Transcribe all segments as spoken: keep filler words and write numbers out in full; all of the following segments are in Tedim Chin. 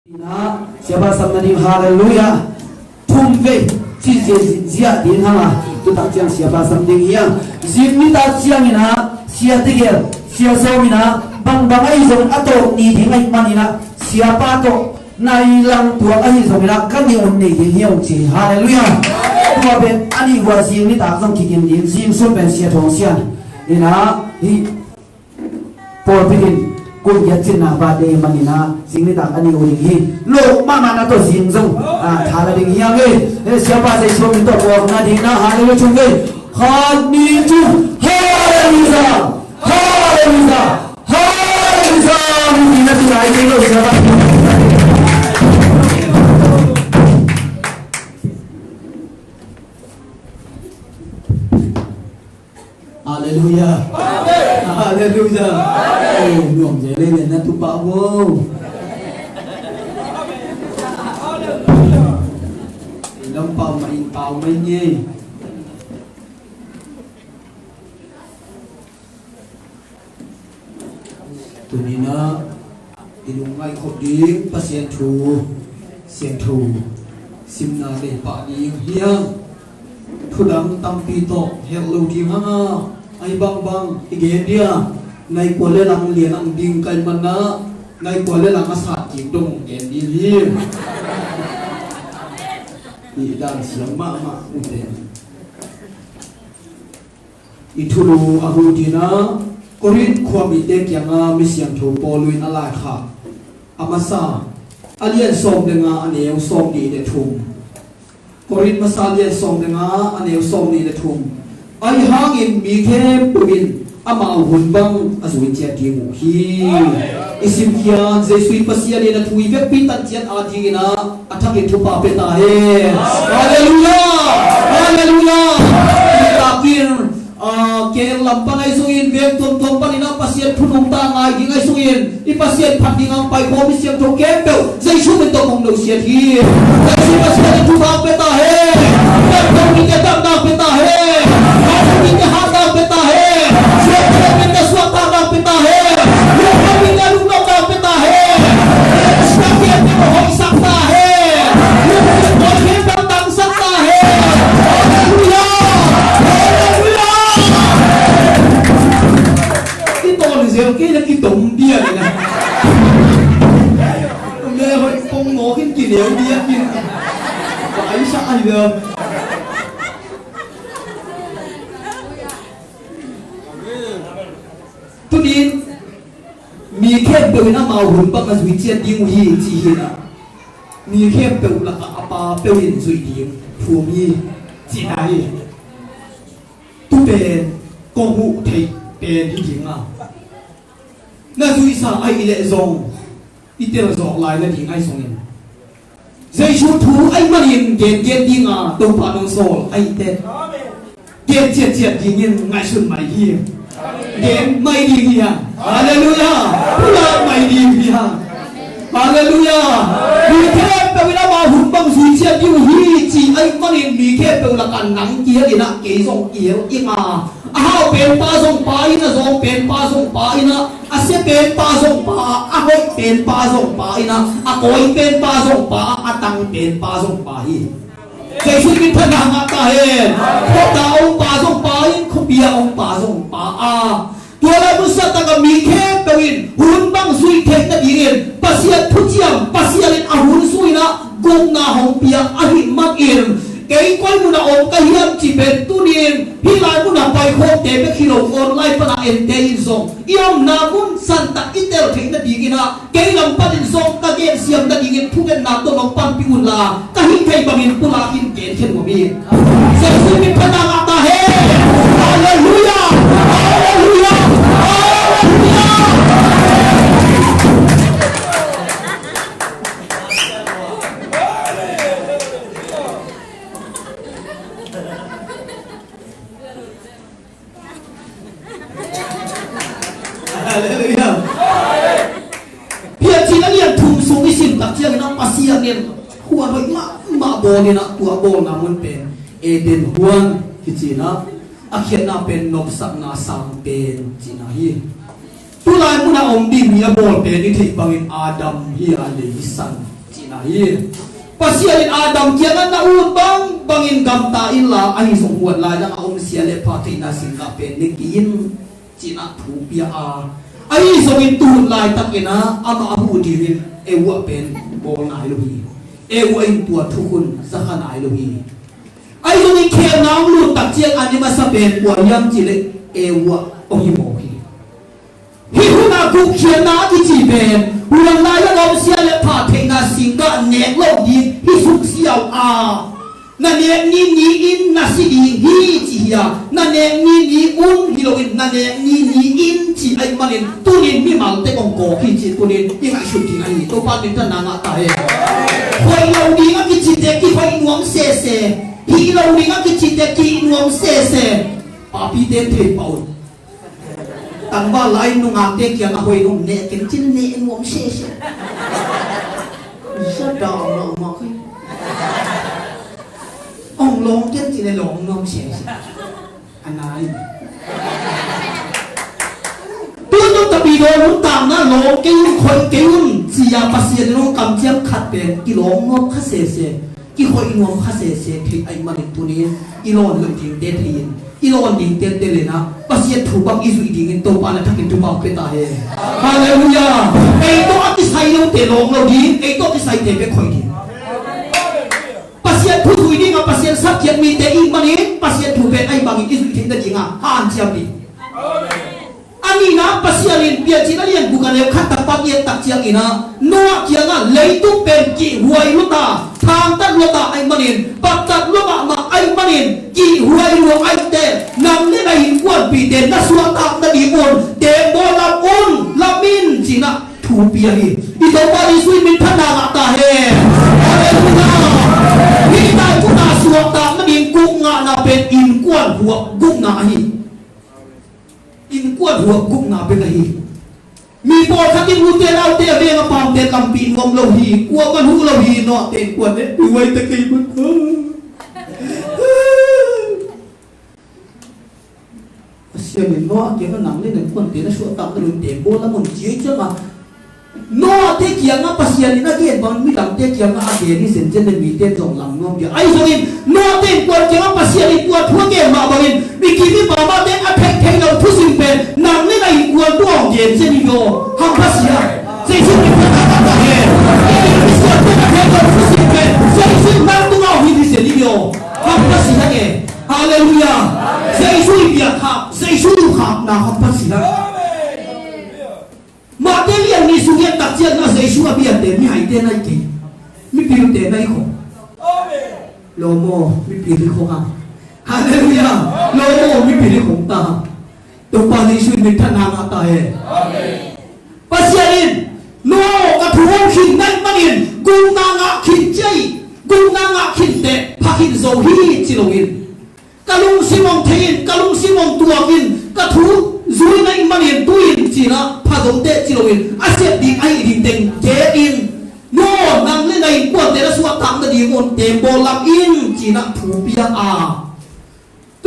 Ina, siapa sam nading, halleluiah. Thum vei ci zia, zia ding hanga, tutak ciang siapa sam ding hiang. Zing nitak ciangina, sia tegel, sia sawmina, bangbang ahi zong a tawh ni ding ahih manina, siapa tawh nai lang tuak ahi zongina, ka ni un nei ding hiang ci. Halleluiah. Tua pen a nih hua zing nitak zong kikim ding, zing sun pen sia thong sian. Ina, hi Pawlpi in kum giat cinna birthday manina, zing nitak a ni uh ding hi. Lo mahmah na tawh zing zong, ah, tha la ding hiang ei. Eh, siapa Jesu min tawh puak nading na, halleluiah chung ei. Khat ni chung, halleluiah. Halleluiah. Halleluiah. Min na tu lai kei lo siapa. Halleluiah. Halleluiah. Eh, nuam zel leh na tu pah vo. Lam pau mah in pau mah in ye. Tuninah i lungngaih khop ding Pasian thu siangtho simna nei pah ding hiang. Thudang tampi tawh helh lo ding hanga, ahi bangbang i gen dia, nai kua le lang lian ang ding kai manah, nai kua le lang a sat ding dong gen ding hi. I dan siang mahmah ute. I thulu a hu dina Korin khua mite kianga mi siangtho Paul in a laikhak a masa a lian sawm le nga a neu sawm nih le thum. Korin masa a lian sawm le nga a neu sawm nih le thum. Ahi hangin mi khempeuh in amau hun bang a zui ciat ding uh hi. I simkhiat Jesu i Pasian in a thu i vekpi tan ciat a dingin a a thakin thupha pia ta hen. Halleluiah! Halleluiah! Takin, ah, kei lam pan ahi zongin, veng tuamtuam panin a Pasian thu nungta ngai ding ahi zongin, i Pasian phat ding ang pai khawm i siangtho khempeuh Jesu min tawh kong no siat hi. Jesu Pasian in thupha pia ta hen. Pemtong mite damna pia ta hen. Pemtong mite hatna pia ta hen. Suakta mite suakta pia ta hen. Lungkam mite lungkam pia ta hen. Sakte hoihsak ta hen. Lungkam mite hoihsak ta hen. Halleluiah. Halleluiah. Kiton zel kei le kitom dia na. Om le hoi pong mo kin kineu dia kin. Ba ai sa ai le. Tunin mi khempeuh in amau hun bang a zui ciat ding uh hi ci hi na. Mi khempeuh lakah a Pa peuh in zuih ding thu hi ci na hi. Tu pen kong huh theih pen hi ding a, na zuihsa ahi leh zong i tel zawk lai nading ahi zongin, Jesu thu ahi manin gengen dinga Topa nong sawl ahi teh, gen ciatciat dingin ngaihsun mai hi. Gen mai ding hi hang. Halleluiah. Pulak mai ding hi hang. Halleluiah. Mi khempeuh in amau hun bang zui ciat ding uh hi ci ahi manin mi khempeuh lakah nang kihel in ah kei zong kihel ing a, a hau penpa zong Pa in, a zawng penpa zong Pa in ah, a sia penpa zong Pa, a hoih penpa zong Pa in ah, a kawi penpa zong Pa, a tang penpa zong Pa hi. Jesu min thang ngah ta hen. Khuata om pa zong Pa in, khuapi a om pa zong Pa a. Tua lai mun sa takah mi khempeuh in hun bang zui theih nadingin Pasian thuciam, Pasian in a hun zui in ah gukna hong pia ahih manin, kei koi mun a om ka hiam cih pen tunin hih lai mun a paikhawmte bek hi lo, online pana ente in zong i omna mun santak i tel theih nadingin ah kei lam panin zong ka gensiam nadingin thungetna tawh nong panpih unla, ka hih theih bangin pulak in gen khen nuam hi. Jesu min thang ngah ta hen. Halleluiah. Halleluiah. Halleluiah. Halleluiah. Piancil a lian thum sung i sim tak ciangin ah Pasian in huan hoih mahmah bawl in ah, tua bawlna mun pen Eden huan kici in ah, a khiatna pen nopsakna sang pen cihna hi. Tulai mun a om ding mi a bawl pen i theih bangin Adam hi a, lei san Hi. Pasian in Adam kiangah na ut bangbangin gamta inla, ahi zong huan laidang a om sia le pha theihna singgah pen ne kei in, ci-in ah thu pia a, ahi zongin tu hun laitakin ah amah a huh dingin Eva pen bawl nai lo hi. Eva in tua thukhun za kha nai lo hi. Ahi zongin khelna hong lut tak ciang a ni masa pen kua hiam cih leh Eva hong hi mawk hi. Hih hunah gupkhiatna a kici pen, huan lai a om sia le pha theihna singgah nek lo ding hi suk siau a, na nek ni ni-in na si ding hi ci hi a, na nek ni ni-un hi loin na nek ni ni-in ci ahih manin tunin mimalte kong kawk hi ci tunin i ngaihsut ding ahi. Topa minthanna ngah ta hen. Hoih lo ding a kicite kihoih nuam sese, hih lo ding a kicite kihih nuam sese. Papite thei pah un. Tangval lai nungakte kiangah hoih nong neh keng cin neh nuam sese. Sa dau na ma koi. Ong long keng cin lawng nuam sese. Anai. Tun nong tapi dong nong tang na lawng kei un khoih kei un cia Pasian nong kamciam khat pen kilawng nuam kha sese. Kihoih nuam kha sese thei ahih manin tunin i lawn loh dingte thei-in i lawn dingte tel in ah Pasian thu bang i zuih dingin Topa na thakin thupha pia ta hen. Halleluiah. Ei tawh a kisai lote lawng lo ding, ei tawh kisaite bek hoih ding. Pasian thu zui ding a Pasian sapkhiat mite i hih manin Pasian thu pen ahih bangin i zuih theih nading a hanciam ding. A nihna Pasian in Piancil a lian guk a neu khat tak pan giat tak ciangin ah Noah kiangah leitung pen kihhuai lua ta, thangtat lua ta ahih manin, paktat lua mahmah ahih manin, kihhuai lua ahih teh nang le na innkuanpihte na suahtak nading un tembaw lam un, lam in ci-in ah thu pia hi. I Topa Jesuh in minthanna ngah ta hen. Halleluiah. Hih nai gupna suahtak nading gupna ngahna pen innkuan huap gupna ahi. Innkuan huap gupna bek ahi. Mi pawlkhat in ute naute a veng a pamte lampi nuam lo hi, kuaman huh lo hi, Noah te innkuan ne pihuai ta kei man. Pasian in Noah kiangah nang le na innkuante na suahtak na lungte bawl lam un ci ciangah Noah te kiangah Pasian in a gen bang midangte kiangah a gen hi zenzen le mite zong lam nuam dia. Ahi zongin Noah te innkuan kiangah Pasian in tua thu a gen mah bangin mikim mipa mahte a theih theih loh thusim pen nang le na innkuan tungah hong gen zen hi aw. Hampha sia. Jesuh in a gen. Mikim mipa mahte a theih loh thusim pen Jesuh in nang tungah hong hi zen hi aw. Hampha sia e. Halleluiah. Jesuh i biak khak, Jesuh i khakna hampha sia. Matthai lian nih sung giat tak ciangin ah Jesuh a biate mihaite na hi kei. Mipilte na hi khong. Lo maw, mipil hi khong a. Halleluiah. Lo maw, mipil hi khong ta. Topa Jesuh in minthanna ngah ta hen. Pasian in, no, ka thu hong khin na hih manin gupna ngah khin ci hi. Gupna ngah khin teh pha khin zo hi ci loin, ka lungsim hong thei in, ka lungsim hong tuak in, ka thu zui na hih manin tu-in ci-in ah pha zo teh ci loin a sep ding ahih ding teng gen in. No, nang le na innkuante na suahtak nading un tembaw lam in ci-in ah thu pia a,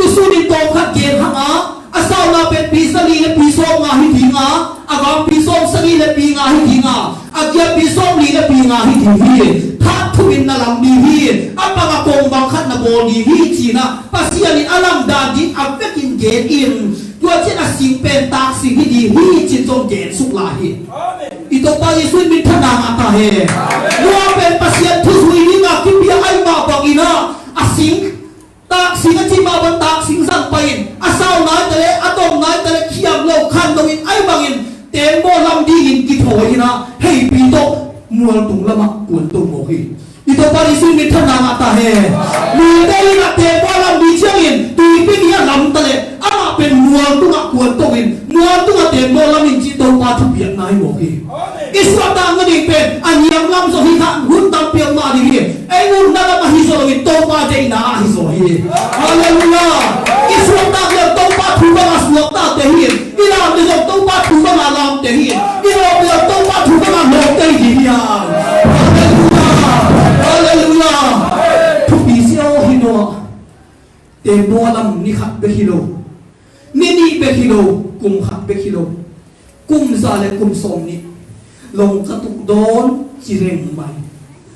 tusun in tawmkhat gen hang a, a sauna pen pi za li le pi sawm nga hi ding a, a vang pi sawm sagih le pi nga hi ding a, a giat pi sawm li le pi nga hi ding hi. That thumin na lam ding hi. A pang a kong bang khat na bawl ding hi ci-in ah Pasian in a lamdan ding a vekin gen in, tua ciang a sing pen tak sing hi ding hi ci-in zong gen suk lai hi. I Topa Jesuh in minthanna ngah ta hen. Noah pen Pasian thu zui ding a kipia ahih mah bangin ah a sing tak sing a cih mah bang tak sing zang pai in, a sau nai ta leh, a tom nai ta leh, khiam lo khan lo in, ahih bangin tembaw lam dingin kithawi in ah heipi tawh mualtung lamah kuanto mawk hi. I Topa Jesuh in minthanna ngah ta hen. Mite in ah tembaw lam ding ciangin tuipi nih a lam ta leh amah pen mualtungah kuanto in, mualtungah tembaw lam in cih Topa thupiakna hi mawk hi. I suahtak nading pen a niam lam zaw hi kha, hun tampi om mah ding hi. Ei utna lam ahi zaw loin Topa deihna ahi zaw hi. Halleluiah. I suahtak leh Topa thu bangah suaktakte hi. I lam leh zong Topa thu bangah lamte hi. I lawp leh zong Topa thu bangah lawpte hi ding hi hang. Halleluiah. Halleluiah. Thupi siau hi nawn. Tembaw lam ni khat bek hi lo. Ni nih bek hi lo, kum khat bek hi lo. Kum za le kum sawm nih. Long ka tuk dawn ci reng mai.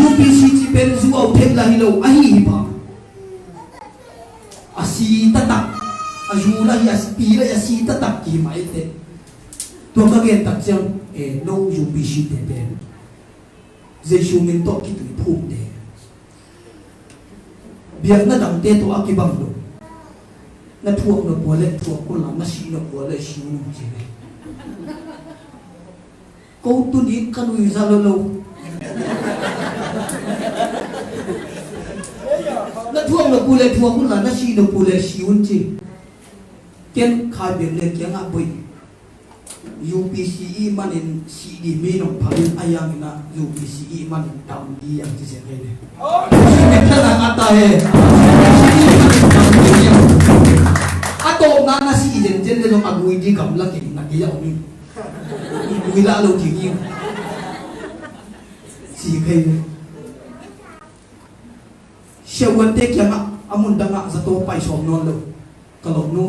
U P C cih pen zu au theih lah hi lo, ahi hi pah. A si taktak, a zu lah hi, a pi lah hi, a si taktak ki mah ei teh. Tua ka gen tak ciang, eh, no U P C te pen Jesu min tawh kituiphumte, biakna dangte tawh a kibang lo. Na thuak nop uh leh thuak un la, na sih nop uh leh si un ci ve. Ko tuni ka nuihzah lo lo. Na thuak nop uh leh thuak un la, na sih nop uh leh si un ci. Ken Khai Biakna kiangah, Bawi, U P C i manin sih ding mi nong phal in, a hi hangin ah U P C i manin dam ding hi hang ci sia kei le. Sih ding thang a ta he. A tawpna na sih zenzen le zong a gui ding gamla kei na kei a om in. Gui lah lo ding hi. Ci kei le. Siavuante kiangah a mun dangah zato pai sawm nawn lo. Ka lawmnu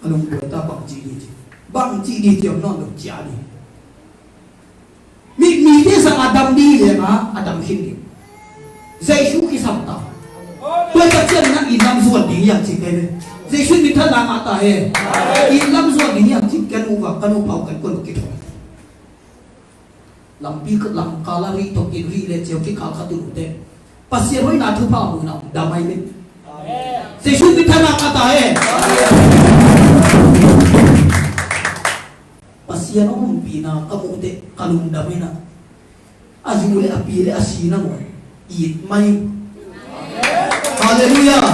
a lungduai ta, bang ci ding ci. Bang ci ding ci om nawn lo, ci a ding. Mi, mite sang a dam ding leng a, a dam khin ding. Jesu kisam ta. Tua tak ciang na Ding hiam cih kei ve. Jesu min thanna ngah ta hen. Inn lam zuan ding hiam cih ka nu va, ka nu pau kan kol kithawh. Lampi lam kal a rih tawh kit rih le ceu kikal khat uh teh Pasian hoihna thupha muhna dam ai ve. Jesu min thanna ngah ta hen. Pasian hong ompihna ka muh teh ka lungdam hi na. A zu le a pi le a si nangawn it mai. Halleluiah.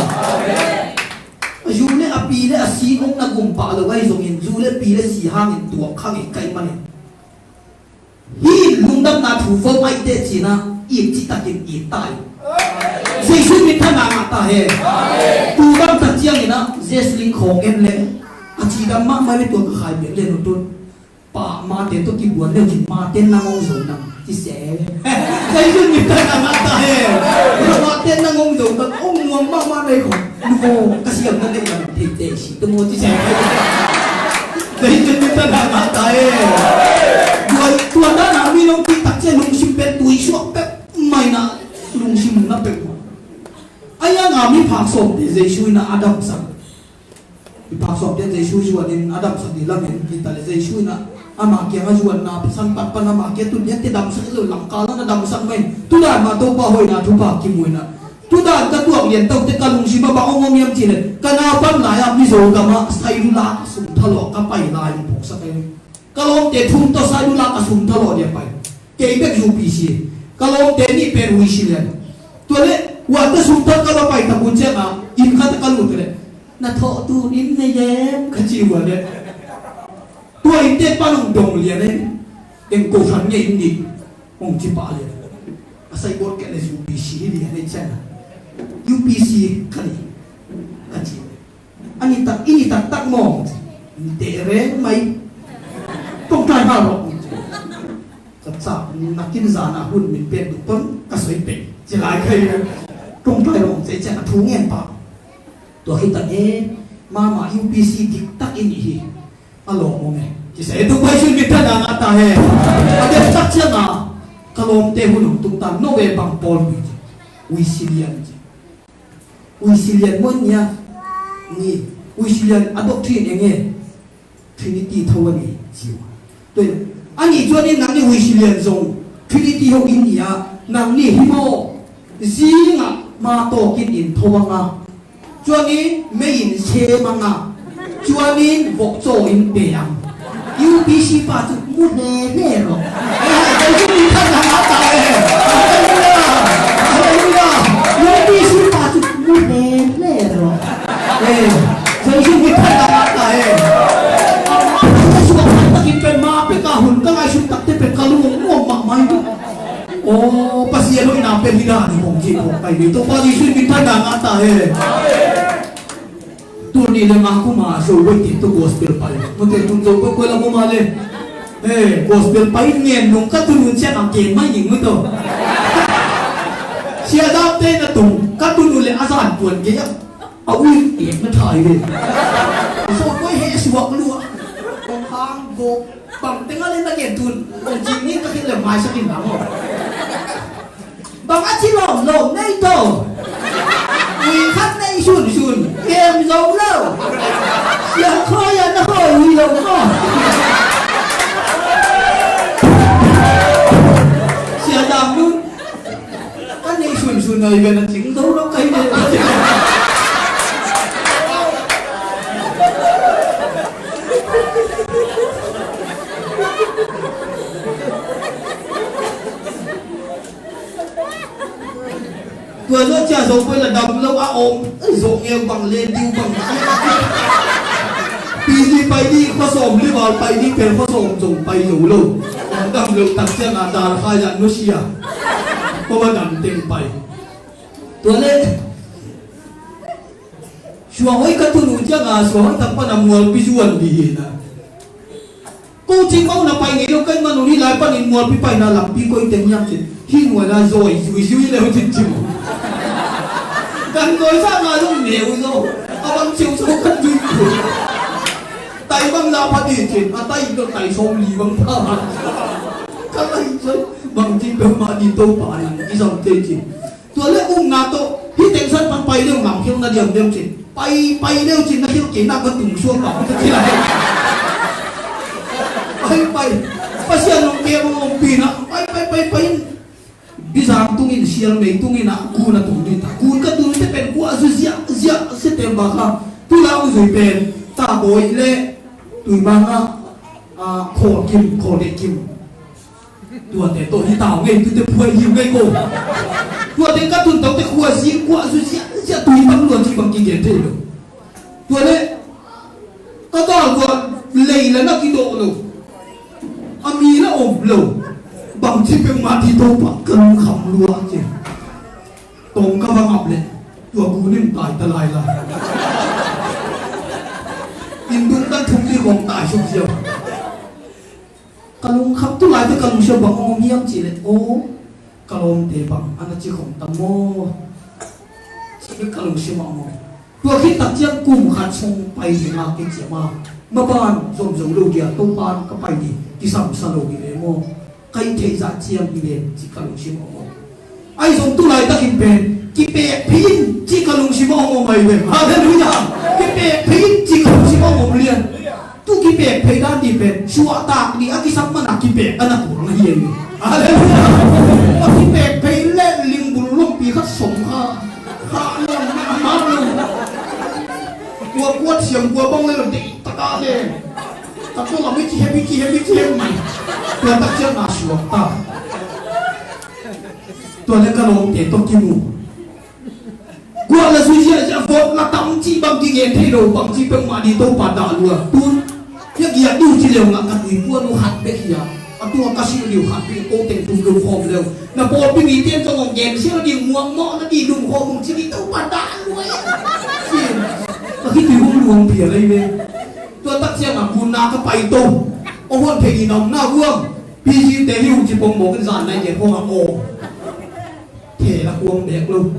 A zu le a pi le a si hong na gum pah lo ahi zongin zu le pi le si hangin tuak kha ngei ka hih manin hih lungdamna thu vom aite cih na it citakin it ta hi. Jesu min thanna ngah ta hen. Tu bang tak ciangin ah Jesling khawng en le a cidam mahmah le tua ka khai bek le nutun. Pa mate tawh kibuan leu cin mate nang hong zo nang ci se. Jesu min thanna ngah ta hen. Mate nang hong zo nang hong muang mahmah nei khong. Nuko ka siam na nei nang thei te si tu mo ci se. Jesu min thanna ngah ta hen. Tua tua dana mi nong ti tak cia lungsim pen tui suak pek mai na lungsim na pek. Ai a nga mi phak sawm te Jesu in a damsak. I phak sawm te Jesu zuanin a damsak ding lamin kita le Jesu in a ama kiang a zuanna pasan pat pan ama kia tun hian te damsak lo lamkal a na damsak mai. Tudan mah Topa hoihna thupha kimuina. Tudan ka tuak lian tawh te ka lungsim a bang hong om hiam cih le ka naupan lai a Mizo gam ah Saidula ka sum thalawh ka pai lai hong phawksak ahi. Ka lawmte thum tawh Saidula ka sum thalawh dia pai. Kei bek U P C. Ka lawmte nih pen Huisilian. Tua le, huate sum thalawh ka va pai tak hun ciang a, inn khat ka lut le. Na thawh tun in nei em ka ci uh a le. Tua innte pan hong dong lian e. Eng ko hran nge in nih. Hong ci pah lian. A sai bawt kei le U P C hi lian e ciang a. U P C ka ni. Ka ci. A ni tak, i ni taktak maw? Deh reng mai. Kong tlai hal rawh. Ka cak nakin zan a hun min pek duk pon ka soi pek. Ci lai kai. Kong tlai rawh ci ciang a thu ngen pah. Tua khit tak e, mama U P C diktak i nih hi. A lawm om e. Ci se tu pai sin min thanna ngah ta hen. A dek tak ciang a ka lawmte hun hong tung ta no ve bang pawl hui ci. Huisilian ci. Huisilian maw nia ni Huisilian a doctrine eng e Trinity tho a ni ci uh. Tua in a nih chuan in nang ni Huisilian zong Trinity ho in ni a nang ni hi maw zingah ma tawkin in tho anga chuan in mei in sem anga Chuanin vawh chaw in pe ang. U P C pa chu mu hle hle rawh. Eh, Jesu min thanna ngah ta e. Halleluia. Halleluia. U P C pa chu mu hle hle rawh. Eh, Jesu min thanna ngah ta e. Ka suak tak takin pen ma pek a hun ka ngaihsut tak te pen ka lung muang mahmah hi. Aw, Pasian hoihna pen hi dan hi mawng ci mawng kai ni. Topa Jesu min thanna ngah ta e. Tuni le nga kuma Zogoi te tu gospel pai. Mute tun Zogoi koi la kuma le. Eh, gospel pai ngen nung ka tunu cian a gen mai ning muto. Sia dam te na tung ka tunu le a zan tuan ge ya. A ui e na thai le. Zogoi he suak lua. Kong hang go. Bang tenga le na gen tun. Kong jing ni ka khit le mai sa kin na mo. Bang a ci lawmlawm nei tawh. Ui khat nei sunsun kem zo lo. Siang khawi a na khawi ui lo maw? Sia dam nun. Ka nei sunsun a i ven a cing zo lo ka hi ve. Tua zawh cia zo pawh la dam lo a om. Zawh ngeu bang len diu bang. P G pai dih khua sawm li val pai dih pel khua sawm zong pai zo lo. Dam lo tak ciang a dal khai ah nusia. Kua dam teng pai. Tua le suahoi ka tun uh ciang a suahoi tak pan a mualpi zuan dih hi na. Ko cing bang na pai ngei lo kai man uh ni lai panin mualpi paina lampi koi teng hiam cin. Hi nuai la zoi zui zui le uh cin cin. Kan zoi sa nga zong neu zo. A bang ciu zo kan zui zui. Tai bang la pha di cin. A tai do tai sawm li bang pha. Ka lai zoi. Bang cin bang ma di to pa nang i zong te cin. Tua le um na to. Hih teng san pan pai leu ngam khial na diam leu cin. Pai, pai leu cin na khial kei na ka tung suak bang ka ci lai. Pai, pai. Pasian nong kep nong pi na. Pai, pai, pai, pai. Bizang tungin, sialmei tungin a kun a tung ding ta. Kun ka tung te pen kua zu ziah, ziah, sia tem ba ka. Tu la u zui pen. Ta boi le. Tui bang a. A, khol kim, khol de kim. Tuate tawh hi tau ngei, tute phuai hiu ngei ko. Tuate ka tun tawh te khua zi, khua zu zi, zi a tui tam lua ci bang kigen thei lo. Tua le, ka gal tua lei le na kidawh lo. A mi la om lo. Bang ci peuhmah ti Topa ka lungkham lua ci. Tawm ka va ngap le, tua kunin tai ta lai lai. Inn dung dan thum ci kong tai suk ziau. Ka lungkham tu lai te ka lungsim bang om hiam cih leh, aw, ka lawmte bang a na ci khong tam maw? Cih ka lungsim ah om. Tua khit tak ciang kum khat sung pai ding a kiciam a, maban zomzo lo dia, Topan ka pai ding kisamsa lo hi ve maw? Ka i theih zah ciang hi ve, cih ka lungsim ah om. Ahi zong tu laitakin pen kipek phei in cih ka lungsim ah om om ahi ve. Halleluiah. Kipek phei in cih ka lungsim ah om om lian. Tu kipek phei dan dih pen suahtak dih a kisam mana kipek a na kul na hi ahi ve. Halleluiah. A kipek phei le lingbul lompi khat som kha. Kha lo, ma lo. Kua kuat siam kua bang le lo dih taka le. Tak tu lam i ci hem, i ci hem, i ci hem mai. Tua tak ciang na suak ta. Tua le ka lawmte tawh kimu. Guah la zui ziahziah, vawt la tam cih bang kigen thei lo, bang ci peuhmah ding Topa dah lua. Tun hia giat ding ci leu ngah ka tui puan uh khat bek hi a. A tua ka sih ding uh khat bek ko teng tum lum khawm leu. Na pawlpi mite in zong hong gen sia ding muang mawh na ding lum khawm hong ci ding Topa dah lua. Ka khitui hong luang pia lei ve. Tua tak ciang a mun na ka pai to. Ong hon thei ding na om na guam. P G te hi uh ci pong mawk in zan nai gen khawm a aw. Thei la kuang bek lo.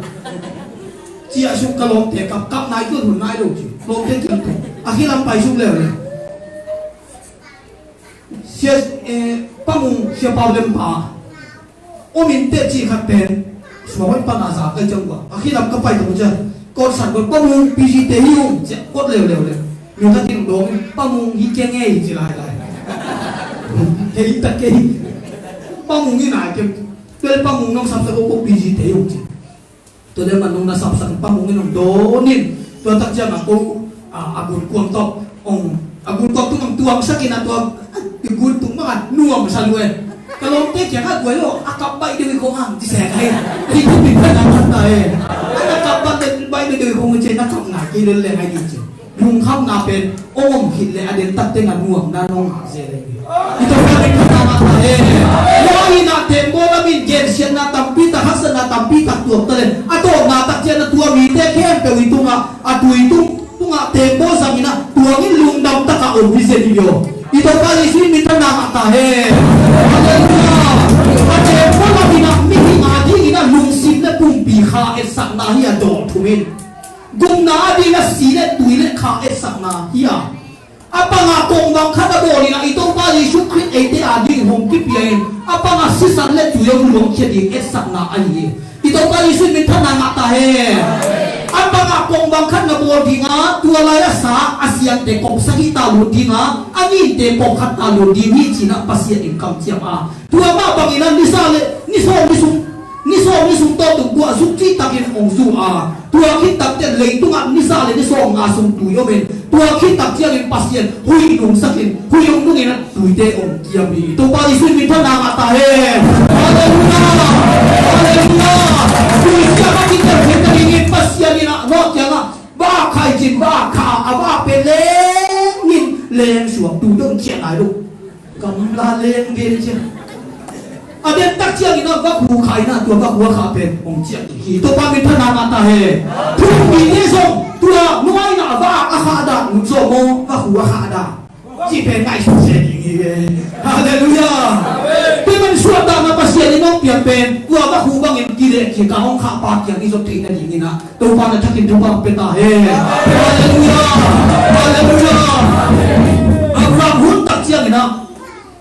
Ciah suk ka lawmte kap, kap nai tuan hun nai lo ci. Lawmte kiang tung. A khilam pai suk leu le. Sia, eh, Pa Mung, Sia Pau Lem pa. Om in teh ci khat pen. Sua hoi pa na za kai ciang ua. A khilam ka pai tung ciang. Kot san kot Pa Mung, P G te hi ung. Ciah kot leu leu le. Mi khat in dong, Pa Mung hi keng ei ci lai lai. Kei ta kei. Pa Mung hi nai keng. Tua le Pa Mung nong sapsak ko ko P G te hi ung ci. Tua le man nong na sapsak Pa Mung in nong dawn in. Tua tak ciang a ko, a, a gun kuang tawh. Ong, a gun kuang tung nong tuangsak in a tua, a, i gun tung mang a nuam sa lue. Ka lawmte kiang a guai lo, a kap baih deuh i kong ang ci sek ai. Ei kum in ka na kan ta e. A na kap baih deuh i kong ci na kap ngai kei lel leng ai ding ci. Lungkhamna pen ong om khit le a den tak teng a nuamna nong ngah zel ahi ve. I Topa min thang ngah ta hen. Tua hi na tembaw lamin gensiatna tampi tak, haksatna tampi tak tuak ta le a tawpna tak ciang a tua mite khempeuh i tungah a tui tung tungah tembaw zangin a tuangin lungdam takah om hi zel hi ve aw. I Topa Jesuh in min thang ngah ta hen. Halleluiah. A tembaw lamin a mihing a dingin a lungsim le pumpi kha etsakna hi a dawl thum in. Gumna a ding a si le tui le kha etsakna hi a. A panga kongvang khat a bawl in a i Topa Jesuh Khrih eite a ding hong kipia in. A panga sisan le tui hong luangkhia ding etsakna ahi hi. I Topa Jesuh min thang ngah ta hen. A panga kongvang khat na bawl ding a tua lai a sa a siangte kop sagih ta lut ding a a nginte kop khat ta lut ding hi ci-in a Pasian in kamciam a. Tua mah bangin a nisa le ni sawm ni sung, ni sawm ni sung tawh tung guah zuk cihtakin hong zu a. Tua khit tak ciang leitungah nisa le ni sawm nga sung tui om in. Tua khit tak ciangin Pasian huih nungsakin, huih hong nungin a tuite hong kiam hi. Topa Jesuh in min thang ngah ta hen. Halleluiah. Halleluiah. Tui kiang a kitel khen ta dingin Pasian in a Noah kiangah va khai cin va kha a va pe lengin leng suak tu dong ciah nai lo. Gamla leng ve ciang. A den tak ciangin a va khu khai na tua va khu a kha pen hong ciah hi. Topa min thang ngah ta hen. Thupite zong tua nuaina va a kha dan mun zong maw va khu a kha dan. Ci pen ngaihsut se ding hi ve. Halleluiah. Tua man suahtakna Pasian in hong piak pen tua va khu bangin kileh kik a hong khah pa kiang i zot theihna dingin a Topa na thakin thupha pia ta hen. Halleluiah. Halleluiah. Abraham hun tak ciangin a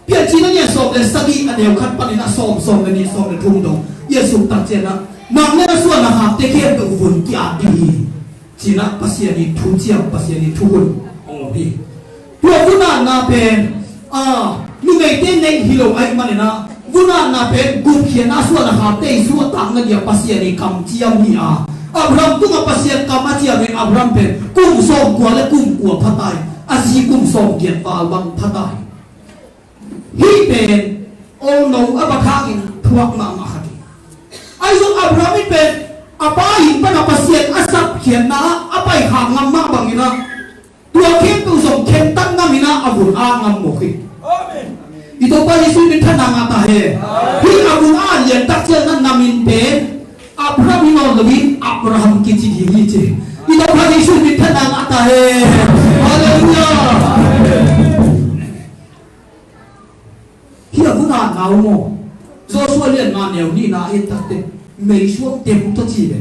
Piancilna ni a sawm le sagih a neu khat panin a sawm, sawm le nih, sawm le thum dong i a suk tak ciangin a Nang le na suan a khakte khempeuh vun ki-at ding hi, ci-in ah Pasian ii thuciam, Pasian ii thukhun hong om hi. Tua vun-atna pen, a, numeite neih hi lo ahih manin ah, vun-atna pen gupkhiatna, suan a khakte ii suahtakna dia Pasian ii kamciam hi a, Abraham tungah Pasian kam a ciamin Abraham pen kum sawmkua le kum kua pha ta hi, a zi kum sawmgiat val bang pha ta hi. Hih pen olno a va thangin thuak mahmah khat hi. Ahi zong Abraham in pen a pa inn pan a Pasian a sapkhiatna ah a paikhak ngam mah bangin ah, tua khempeuh zong khentat ngam in ah, a vun-at ngam mawk hi. I Topa Jesuh minthanna ngah ta hen. Hih a vun-at liantak ciangin ah na min pen Abraham hi nawn loin Abraham kici ding hi ci. I Topa Jesuh minthanna ngah ta hen. Halleluiah. Hih a vun-atna uh maw, Joshua lian nga neu nihna ah en takte, meisuang tem tawh ci ve.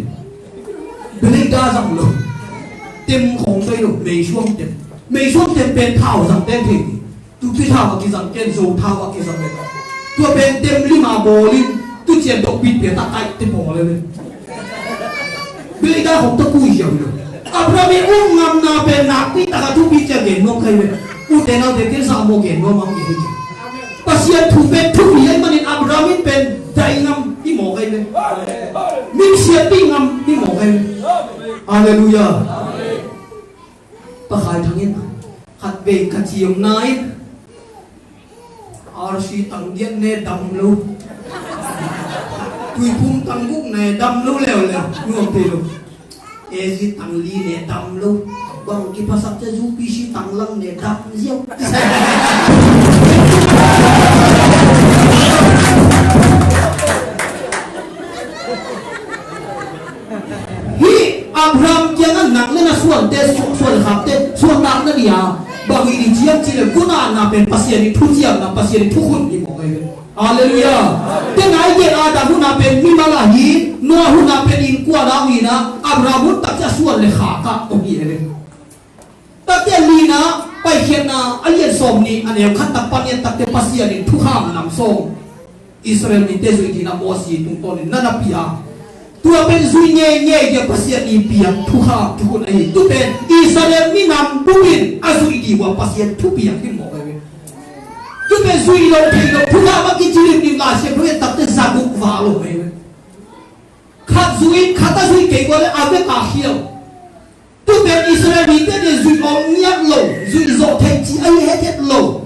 Blender zang lo, tem khong bei lo, meisuang tem. Meisuang tem pen thau zang ten thei hi. Tupi thau a kizang ken, Zo thau a kizang ken. Tua pen tem lim a bawl in, tu cian dok bit pia ta kaihte bawl le ve. Blender khong tawh kui hiau hi lo. Abraham ii um ngamna pen nakpi takin thupi ci-a gen nuam ka hi ve. Ute naute, ken zahmawh gen nuam ing, hi ci. Pasian thu pen thupi ahih manin Abraham in pen dai ngam hi mawk ka hi ve. Min siatpih ngam hi mawk ka hi ve. Halleluiah. Pa Khai Thang in khatvei ka ciamna in RC tang giat ne dam lo. Tuiphum tang guk ne dam lo leuleu. Nuam thei lo. AG tang li ne dam lo. Bang kiphasak cia, UPC tang lang ne dam ziau. Hih Abraham kiangah nang le na suante, su-, suan khakte suahtakna dia bang hi ding hiam cih leh, vun-atna pen Pasian ii thuciamna, Pasian ii thukhun hi mawk ahi ve. Halleluiah. Tua nai gen, Adam hun ah pen mimal ahi, Noah hun ah pen innkuan a om in ah, Abraham hun tak ciang suan le khak ah om hi ahi ve. Takte a lina, Paikhiatna a lian sawmnih a neu khat tak pan i et takte Pasian in thukham nam sawm Israel mite zuih dingin ah Mosi tungtawnin na na pia. Tua pen zuih ngeingei dia Pasian ii piak thukham thukhun ahi. Tu pen Israel minam bup in a zuih ding uh a Pasian thupiak hi mawk ahi ve. Tu pen zuih lo thei lo thukham a kici limlim Lai Siangtho i et takte za guk val om ahi ve. Khat zuih in khat a zuih kei uh leh a vek a khial. Tu pen Israel mite nih zuih awk ngiat lo, zuih zawh theih cih ahi hethet lo.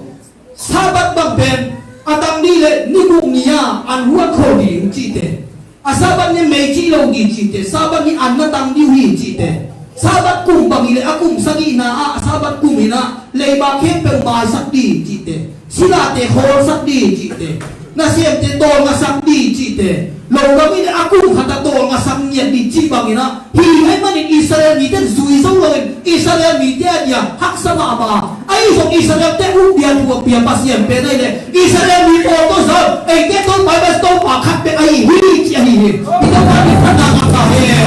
Sabbath bang pen a tang ding leh ni guk ni-a an huat kho ding cihte, a Sabbath ni mei cih lo ding cihte, Sabbath ni an na tang ding uh hi cihte, Sabbath kum bang hi leh a kum sagihna ah, a Sabbath kum in ah leiba khempeuh maisak ding cihte, silate khawlsak ding cihte, nasemte tawlngasak ding cihte, lo bang hi leh a kum khat ah tawlngasak ngiat ding cih bangin ah, hi ahih manin Israel mite zui zo loin Israel mite a dia haksa mahmah. Ahi zong Israel-te uh bia thu a pia Pasian pen ahih leh Israel mi pawl tawh zong eite Topa i bang Topa khat bek ahi hi ci ahi hi. Hi Topa minthanna ngah ta hen.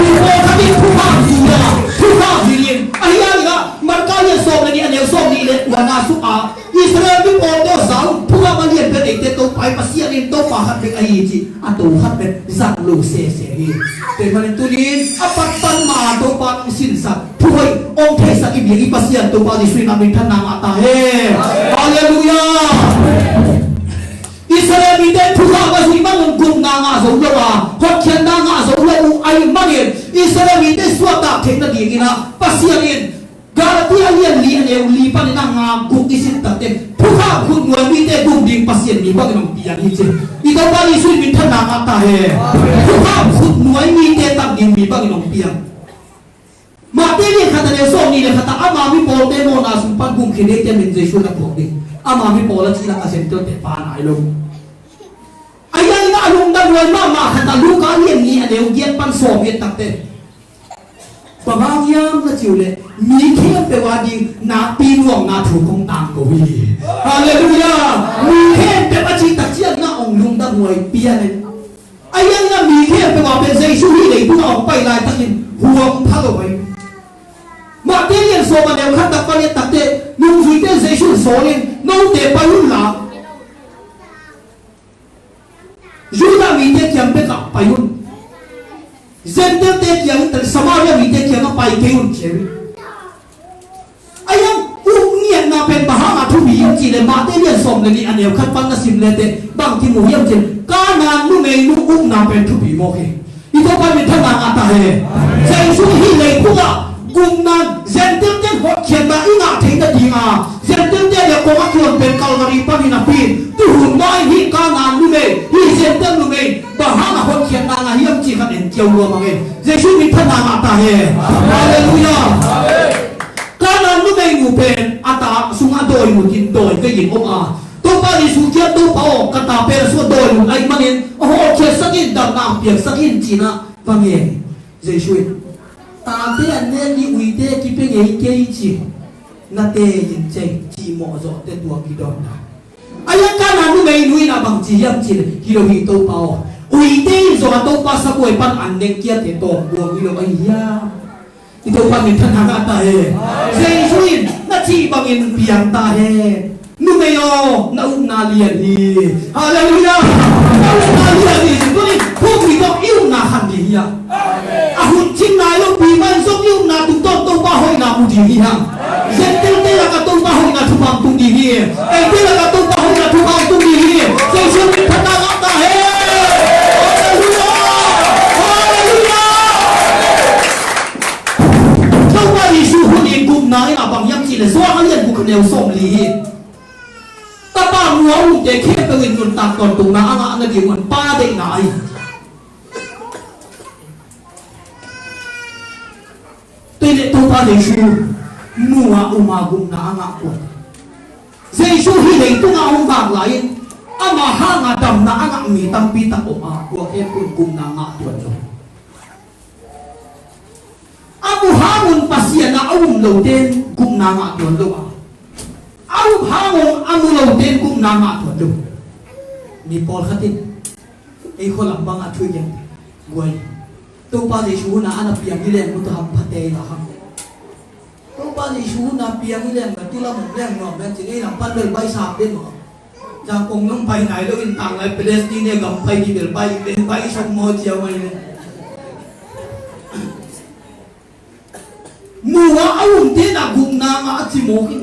Mi pawl khat in thukham hi a, thukham hi in. Ahi a, hi a, Marka lian sawm le nih a neu sawmnih le kuana sungah Israel mi pawl tawh zong thukham a lian pen eite Topa i Pasian in Topa khat bek ahi ci. A to khat bek zang lo sese hi. Tua ahih manin tuni-in a patpat ma-a Topa in hong sinsak thuhoih hong theisak i biak i Pasian Topa Jesuh in a minthanna ngah ta hen. Halleluiah. Israel mite thukham a zuih bangin gupna ngah zo lo a, hotkhiatna ngah zo lo uh ahih manin Israel mite suahtak theih nadingin ah Pasian in Galati a lian li a neu li panin a nga guk i sim takte, thukham khut nuai mite gum ding Pasian mi bangin hong piang hi ci. I Topa Jesuh in minthanna ngah ta hen. Thukham khut nuai mite tak ding mi bangin hong piang. Matthai lian khat a neu sawmnih le khat ah ama mi pawlte mawhna sung pan gumkhiate min Jesuh na thuak ding. Ama mi pawl a cih lak a Gentile-te pa nai lo. Ahi hangin a lungdam huai mahmah khat ah Luka a lian nih a neu giat pan sawm i et takte, bang hang hiam na cih uh leh mi khempeuh a ding nakpi nuamna thu kong tangko hi. Halleluiah. Mi khempeuh a cih tak ciangin a hong lungdam huai pian in. Ahi hangin a mi khempeuh a pen Jesuh hih leitung a hong pai laitakin huam pha lo hi. Matthai lian sawm a neu khat tak pan i et takte, nungzuite Jesuh in sawl in, note pai un la, Judah mite kiang bek ah pai un. Gentile-te kiang, Samaria mite kiangah pai kei un ci hi. A hiang, uk ngiatna pen bang hanga thupi hiam cih leh Matthai lian sawm le nih a neu khat pan na sim leteh bang kimu hiam cih leh Kanaan numeinu ukna pen thupi mawk hi. I Topa minthanna ngah ta hen. Jesu hih leitungah gupna, Gentile-te hotkhiatna i ngah theih nadinga Gentile-te a diak kong a kion pen Calvary panin a pin. Tuhun mah in hih Kanaan numei, hih Gentile numei bang hanga hotkhiatna ngah hiam cih khat en kiau lua mah hi. Jesu minthanna ngah ta hen. Halleluiah. Kanaan numeinu pen a ta sungah dawi mutin dawi veiin om a, Topa Jesu kiang, Topa aw, ka ta pen a sungah dawi mut ahih manin a hawlkhiatsak in, damna piaksak in ci-in ah va ngen. Jesu in, tate an nek ni, uite kipia ngei kei ci, nate in cei, cih mawhzawhte tua kidawt ta. A hiang Kanaan numeinu in ah bang ci hiam cih leh, hi lo hi Topa aw, uite in zong a Topa sabuai pan an nek kiate tawm buang hi lo ahi hiam? I Topa minthanna ngah ta hen. Jesu in, na cih bangin piang ta hen. Numei aw, na ukna lian hi. Halleluiah. Na ukna lian hi. Tunin, thupi tawh i ukna khan ding hi hang. A hun cin nai lopi mah in zong i ukna tungtawn Topa hoihna mu ding hi hang. Gentile-te lakah Topa hoihna thupha tung ding hi. Eite lakah Topa hoihna thupha tung ding hi. Jesu minthanna ngah ta hen. Halleluiah. Halleluiah. Topa Jesu hun in gupna in ah bang hiam cih leh Johan a lian guk a neu sawmli hi. Tapa mu a umte khempeuh in nuntak tawntungna a ngah nading un Pa deihna ahi. Tua hi leh Topa Jesu mu a um a gupna a ngah kuate. Jesu hih leitungah a hong vak lai-in amah hanga damna a ngah mi tampi tak om a, tua khempeuh in gupna ngah tuan lo. A mu hangun Pasian ah a um lote in gupna ngah tuan lo a, a um hangun a mu lote in gupna ngah tuan lo. Mi pawlkhat in ei khua lam bangah thu i gen, guai, Topa Jesu hun a na piang hi leng mu ta, hamphate i la hang. Topa Jesu hun a piang hi leng ka tu lam leng nuam leng cin ei lam pan bel bai sa pen maw. Zangkong lam pai nai lo in tanglai Palestine gam pai ding bel bai, bel bai sawm maw cia mai le. Mu a a umte in ah gupna ngah a ci mawk in.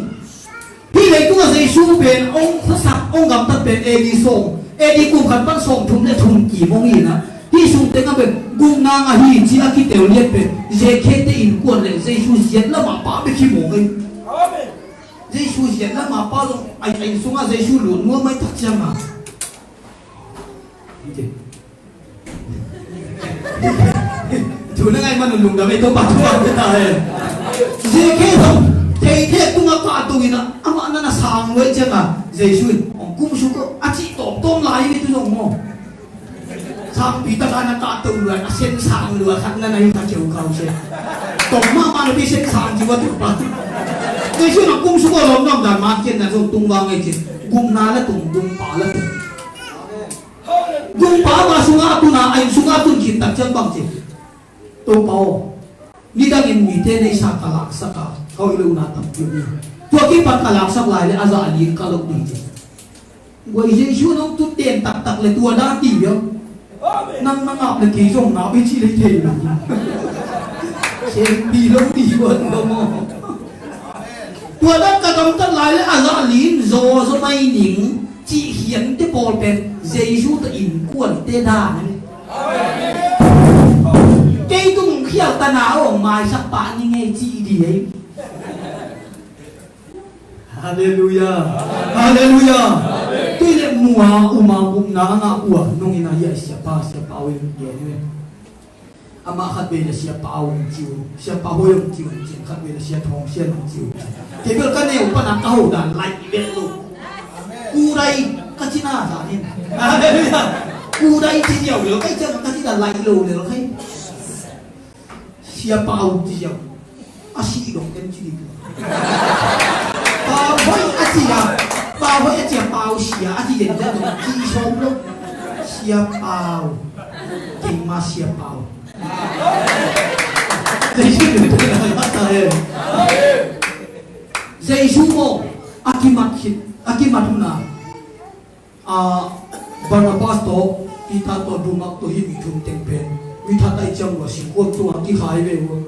Hih leitungah Jesu pen hong khuasak, hong gamtat pen A D sawm, A D kum khat pan sawm thum le thum kim hong hi in ah, hih sung tengah pen gupna ngah hi ci a kitel lian pen Zakhia-te innkuan le Jesu ziat lamah pa bek hi mawk hi. Jesu ziat lamah pa zong a inn sungah Jesu lut nuam mai tak ciangin. Thu na ngaih man un lungdam ei, Topa thu a pia ta hen. Zakhia zong theithek tungah kahto in ah, amah na na sang lua ciangin Jesu in hong kum suk aw a cih tawmtawm lai hi tu zong maw. Sangpi tak a na kahto lua, a sen sang lua khat na na hi kha keu kau se. Tawm mahmah na pi sen sang ci ua tu pa. Jesu in hong kum suk aw lawm nuam dan man kian na zong tung vang ei cin. Gupna la tung, gumpa la tung. Gumpa amah sungah a tun a, a inn sungah a tun khit tak ciang bang ci, Topa aw, nidangin mite neihsa ka laksak a, ka hoih lohna tampi om hi. Tua kipan ka laksak lai leh a zah li in ka loh ding ci. Guai, Jesu in hong tut den taktak leh tua dan ti viau. Nang na ngap leh kei zong ngap hi ci leh thei lo. Sempi lo ding ua tua maw. Tua dan ka gamtat lai leh a zah li in zaw zaw mai ning cih khiante pawl pen Jesu tawh innkuante dan hi. Kei tung khial tana hong maisak pah ning ei cih ding hi. Halleluiah. Halleluiah. Tua hi leh mu a um a gupna a ngah kua nung in a hiah siapa, siapa hoi gen hi. Amah khatvei leh siapa hong ci uh, siapa hoi hong ci uh, khatvei leh sia thong sia hong ci uh. Kei bel ka neu pan a ka ho dan laih bel lo. Kudai ka cina zan in. Halleluiah. Kudai ci ziau lel kai ciang ka cina laih lo lel kai. Sia Pau ci ziau. A sih dong ken ci ding. Pau hoih a ci a. Pau hoih a ci a, Pau sia a ci zen zen dong ci sawm lo. Sia Pau. Kei ma Sia Pau. Jesu maw a kimat khit, a kimat hun a, a, Barnabas tawh Peter tawh Lumak tawh hih mi thum teng pen Mi that ahih ciang uh a singkhuam tungah kikhai ve uh.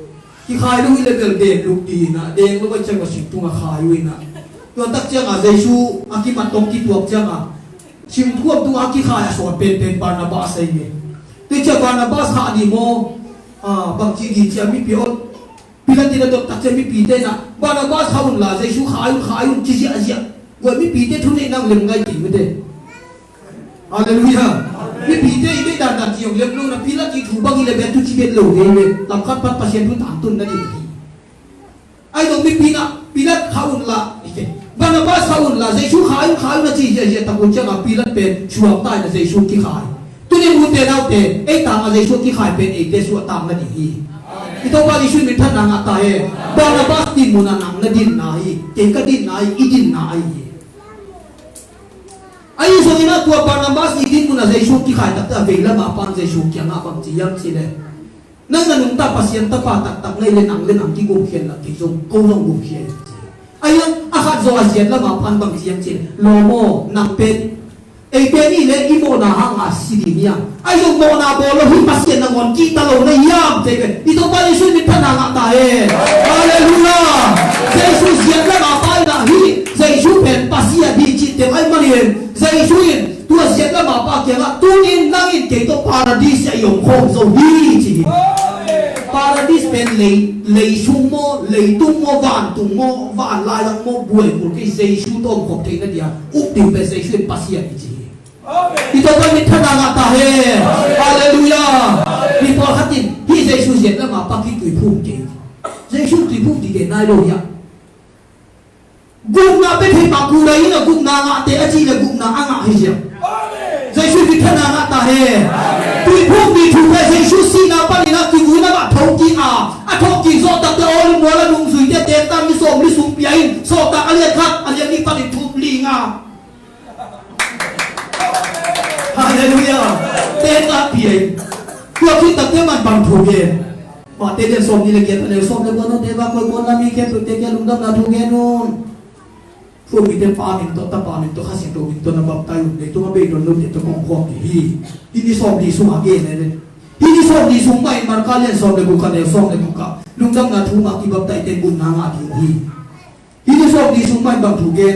Kikhai lo hi leh bel deng luk ding in ah, deng lo ahih ciang uh a sing tungah khai uh in ah. Tua tak ciangah Jesu a kimat tawh kituak ciangah singkhuam tungah kikhai a sawt penpen Barnabas ahi ve. Tua ciang Barnabas khah ding maw, ah, bangci ding ci a mipi aw, Pilat in a dot tak ciang mipite in ah, Barnabas khah un la, Jesu khai un, khai un ci ziahziah. Tua mipite thuneihna lem ngai kei mite. Halleluiah. Mipite i deih dandan ci hong lem lo in ah, Pilat i thu bang hi leh bel tu ci bet lo ve ve. Lam khat pan Pasian thu tangtun nading hi. Ahi zong mipi in ah, Pilat khah un la, Barnabas khah un la, Jesu khai un, khai un a ci ziahziah tak uh ciangah Pilat pen suakta in ah Jesu kikhai. Tuni-in ute naute, ei tangah Jesu kikhai pen eite suahtakna ding hi. I Topa Jesu in minthanna ngah ta hen. Barnabas dinmun ah nang na dinna hi, kei ka dinna hi, i dinna ahi hi. Ahi zongin ah tua Barnabas i dinmun ah Jesu kikhai takte a vei lamah pan Jesu kiangah bang ci hiam cih leh, nang na nungta Pasian Tapa taktak na hih leh nang le nang kigumkhia in la, kei zong ko zong gumkhia in ci. Ahi zong a khat zaw a ziat lamah pan bang ci hiam cih leh, lawm aw, nang pen ei pen i leh i mawhna hangah si ding hiam? Ahi zong mawhna bawl lo hi, Pasian nangawn kihta lo na hiam? Ci ve. I Topa Jesu in minthanna ngah ta hen. Halleluiah. Jesu ziat lamah pan in ah hih Jesu pen Pasian hi cih teng ahih manin, Jesu in tua ziat lamah pa kiangah, tuni-in nang in kei tawh Paradis ah i om khawm zo hi ci hi. Paradis pen lei, lei sung maw, leitung maw, vantung maw, van lailang maw, buaikul kei, Jesu tawh om khawm theihna dia up ding pen Jesu in Pasian hi ci hi. I Topa in minthanna ngah ta hen. Halleluiah. Mi pawlkhat in hih Jesu ziat lamah pa kituiphum kei. Jesu tuiphum ding gen nai lo hiam? Gupna pia thei mah, Kurai in a gupna ngahte a cih leh gupna a ngah hi ziau. Jesu in minthanna ngah ta hen. Tuiphum ding thu pen Jesu sihna panin a kivuina mah thokik a, a thokik zawh takte Olive mual a nungzuite tengtang ni sawm ni sung pia in, Sawltak a lian khat a lian nih panin thum li nga. Halleluiah. Tengtang pia in. Tua khit takte man bang thu gen? Matthai lian sawm nih le giat a neu sawm le kua, note va koi kua na mi khempeuhte kiang lungdamna thu gen un. Thu a mite Pa min tawh, Tapa min tawh, Kha Siangtho min tawh na baptize un, leitung a bei don lote tawh kong khawm ding hi. Hih ni sawm li sungah gen leh, hih ni sawm li sung mah in Marka lian sawm le guk a neu sawm le guk ah lungdamna thu mah kibaptize te gupna ngah ding uh hi. Hih ni sawm li sung mah in bang thu gen?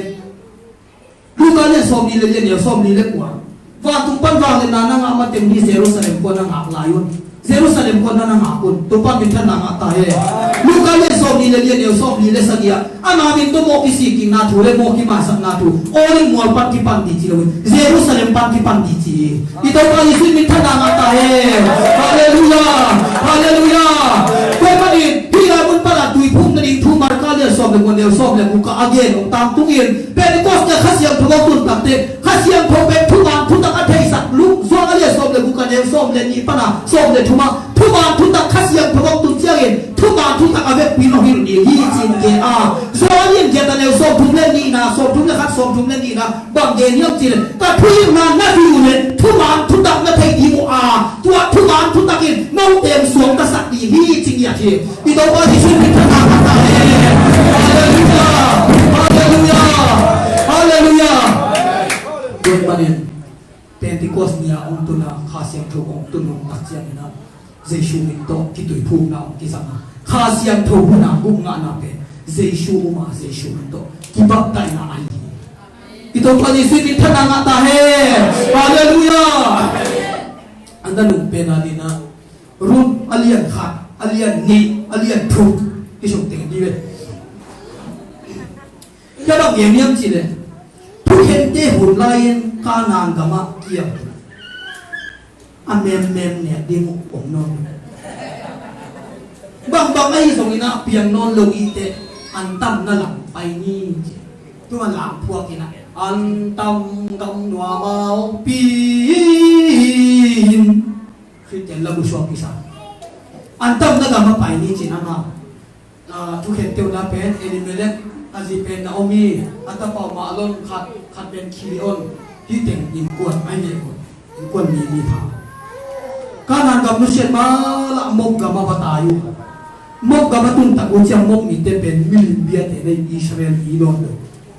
Luka lian sawm nih le lian neu sawm nih le kua. Vantung pan vangliatna na ngah mateng ni Jerusalem khua na ngak lai un. Jerusalem khua na na ngak un. Topa minthanna ngah ta hen. Luka lian sawm nih le lian neu sawm nih le sagih ah, ama min tawh mawh kisikkikna thu le mawh kimaisakna thu, Olive mual pan kipan ding ci lo in, Jerusalem pan kipan ding ci hi. I Topa Jesu in minthanna ngah ta hen. Halleluiah. Halleluiah. Tua ahih manin hih lai mun pan a tuiphum nading thu Marka lian sawm le kua neu sawm le guk ah a gen hong tangtung in, Pentecost ni a Kha Siangtho hong tun takte, Kha Siangtho pen thuman thutak a theisak, Luka a lian sawm le guk a neu sawm le nih pan a sawm le thum ah, thuman thutak Kha Siangtho hong tun ciangin thuman thutak a vekpi in hong hilh ding hi ci-in gen a. Johan lian giat a neu sawm thum le nihna, sawm thum le khat, sawm thum le nihna, bang gen hiam cih leh, ka thuhilhna na zuih uh leh thuman thutak na thei ding uh a, tua thuman thutak in note suang ka sak ding hi ci ngiat hi. I Topa Jesu in minthanna ngah ta hen. Halleluiah. Halleluiah. Halleluiah. Tua ahih manin Pentecost ni a hong tun a, Kha Siangtho hong tun nop tak ciangin a, Jesu min tawh kituiphumna hong kizang a, Kha Siangtho hun a gupngahna pen Jesu um a, Jesu min tawh kibaptizena ahi hi. I Topa Jesu in minthanna ngah ta hen. Halleluiah. A na nung pen a ding a, Ruth a lian khat, a lian nih, a lian thum, kisung teng dih ve. Tua bang gen hiam cih leh, thukhente hun lai-in Kanaan gamah kiam a, memem nek ding uh om nawn lo. Bangbang ahi zongin a piang nawn lo i teh, antam na lam pai ni ci. Tuma lam phuak in a, antam gam nuam a hong pi in. Khristian lam uh suak kisa. Antam na gam a pai ni ci na ma. Ah, thukhente uh na pen Elimelek, a zi pen Naomi, a tapa uh Mahlon, khat, khat pen Khilion, hih teng innkuan ahi ve uh. Innkuan mi, mi pha. Kanaan gam nusiat ma lah Moab gam a va tai uh. Moab gam a tun tak uh ciang Moab mite pen milim biate na hi, Israel mi nawn lo.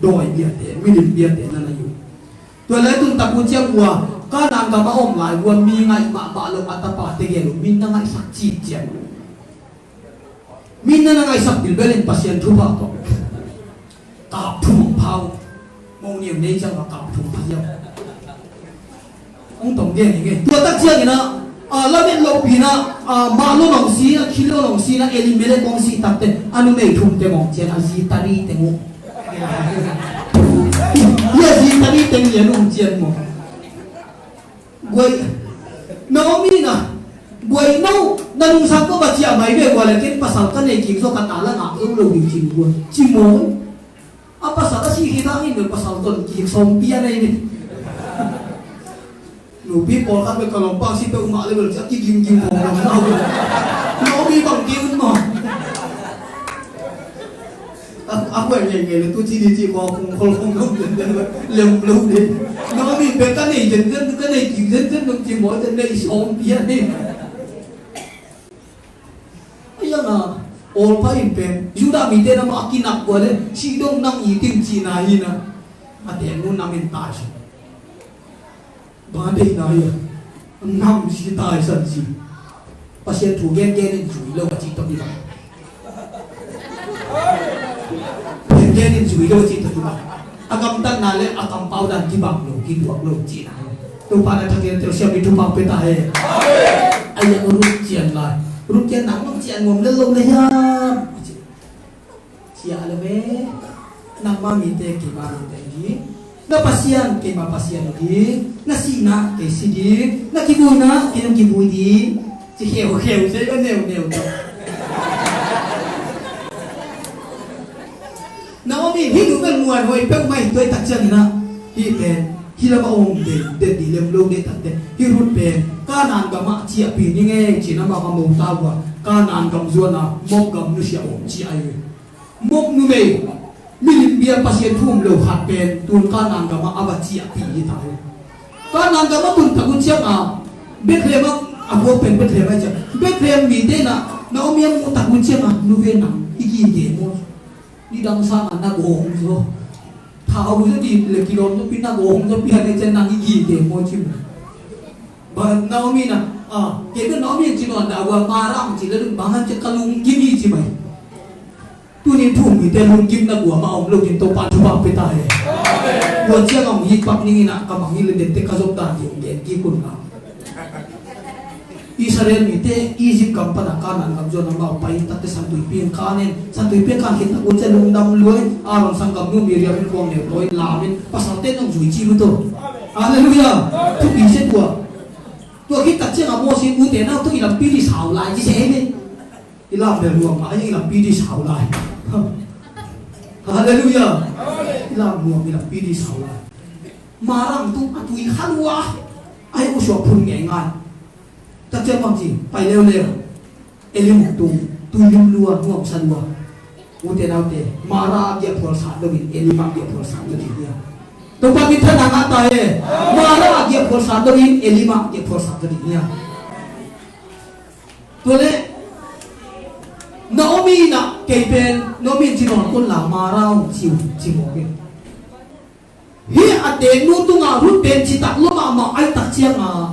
Dawi biate, milim biate na na hi uh. Tua lai tun tak uh ciang uh a, Kanaan gam a om lai uh a mi ngaih mahmah lo a tapate gel uh, mi na ngaihsak citciat. Mi na na ngaihsak bilbel in Pasian thupha tawh kap thum hong pha uh. Mong niam nei ciang a kap thum pha ciang hong tong gen hi ngei. Tua tak ciangin ah, ah, lamet lohpi in ah, ah, mah lo nong si in ah, khil lo nong si in ah, Elimelek hong si takte a numei thumte mong cian a zi tari teng uh. Hi a zi tari teng lian hong cian maw. Guai, Naomi na, guai no, na nungsang ko ba ciah mai ve gua le ken pasal ka nei kik zo ka ta la ngak zo lo ding cin gua. Ci maw. A pasal a si hi ta in pasal ton kik sawm pia nei ni. Nupi pawl khat ve ka lawmpa si pe umah le bel ciah ki gim gim hong lam nau. Naomi bang ki un maw. A, a huai ngeingei le tu ci di ci kua kung khol kung dong den den lem lo de. Naomi pe ka nei den den ka nei ki den den dong ci maw den nei sawm pia nei. A yang a awlpa in pen Judah mite na mah a kinak kua le ci dong nang i tim ci na hi na. A te nu nam in tai. Bang a deihna hi a, nam si taisan si. Pasian thu gengen in zui lo a cih tawh kibang. Gengen in zui lo a cih tawh kibang. A gamtatna le a kampau dan kibang lo, kituak lo cihna hi. Topa na thakin telsiam in thupha pia ta hen. A yang Ruth cian lai. Ruth cian nang mang cian ngom le lo le hiam. Sia le ve, nangma mite keima mite hi. Na Pasian keima Pasian hi. Na sihna kei si ding. Na kibuina kei nong kibui ding. Ci kheukheu se ka neuneu ta. Naomi hi nu bel muan hoi peuh mai tuai tak ciangin ah. Hi pen hi lam a om den den di lem lo de tak te. Hi Ruth pen Kanaan gam ah ciahpih ni ngei ci na ma ka mo ta bua. Kanaan gam zuan a Moab gam nusia om ci ai. Moab numei milim bia Pasian thu um lo khat pen tun Kanaan gam ah a va ciahpih hi ta hi. Kanaan gam ah tun tak un ciang a Bethlehem ah a buak pen Bethlehem ah ciang Bethlehem mite na Naomi a muh tak un ciang a nu ve nang i gige maw? Ni dang sang a na gawng zaw thau zaw di le kilawm zaw pi na gawng zaw pi han e ciang nang i gige maw ci maw? Ba Naomi na a kei bel Naomi ci nawn dah a gua Mara ang ci le dun bang han ciang ka lunggim hi ci mai. Tunin thu mite lunggimna guam a om lo ding Topa thupha pia ta hen. Tua ciang a hong hih pak ning in ah ka mangngilh le dente ka zop dan hi hong gen kik un la. Israel mite Egypt gam pan a Kanaan gam zuan a mau pai in takte Santuipi in kan in Santuipi a kan khit tak un ciang lungdam lua in Aaron sanggam nu Miriam in kuang neu tawi in lam in pasalte nong zui ci uh tawh. Halleluiah. Thupi se tua. Tua khit tak ciang a Moses in ute nau tawh i lampi di sau lai ci se hi ni. I lam bel nuam mah a i lampi di sau lai. Halleluiah. I lam nuam i lampi di sau lai. Marang tung a tui kha lua. Ai u suak phun ngei ngai. Takciang bang ci pai leuleu. Elim tung tui lim lua nuam sa lua. Ute naute Mara a giahphual sat lo in Elim a giahphual sat lo ding hia. Topa min thanna ngah ta he. Mara a giahphual sat lo in Elim a giahphual sat lo ding hia. Tua le Naomi in ah kei pen Naomi in ci nawn kun la Mara hong ci uh ci mawk in. Hih a teeknu tungah Ruth pen citak lua mahmah ai tak ciangah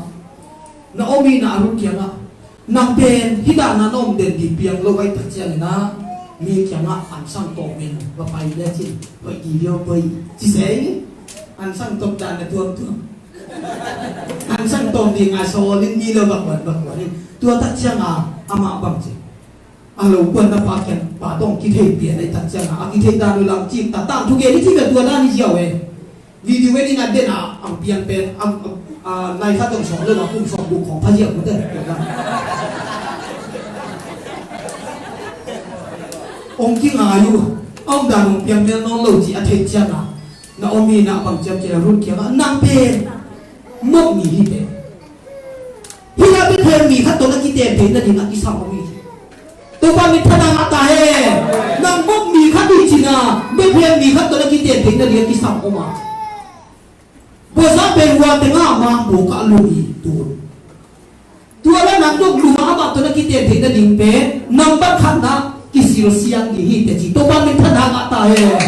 Naomi in ah Ruth kiangah nang pen hih dana na om den dih piang lo ai tak ciangin ah mi kiangah ansang tawm in va pai le cin hoih dih lio poi ci se in ansang tawm dana tuamtuam. Ansang tawm ding a sawl in mi lo va kuan va kuan in tua tak ciang a amah bang ci a lo kuan na pa kiang pa tawng kithei pian a i tak ciang a a kithei dan uh lam cik ta tang thu gen i ci bel tua dan i ziau e. Video en in a den a ang piang pen a lai khat tawng sawm lo a kum sawm buk khawng pha ziau mate. Ong kingai uh a om dan ong piang mel nawn lo ci a theih ciang a Naomi in ah bang ciam ci a Ruth kiangah nang pen Moab mi hi teh. Hih a Bethlehem mi khat tawh na kiteng theih nading a kisam om hi. Topa min thanna ngah ta hen. Nang Moab mi khat hi cin a Bethlehem mi khat tawh na kiteng theih nading a kisam om a. Buaza pen hua tengah mang bawk ah lung hi tun. Tua la nang dong luma amah tawh na kiten theih nading pen nambat khatna kisil siang ding hi teci Topa min thanna ngah ta hen.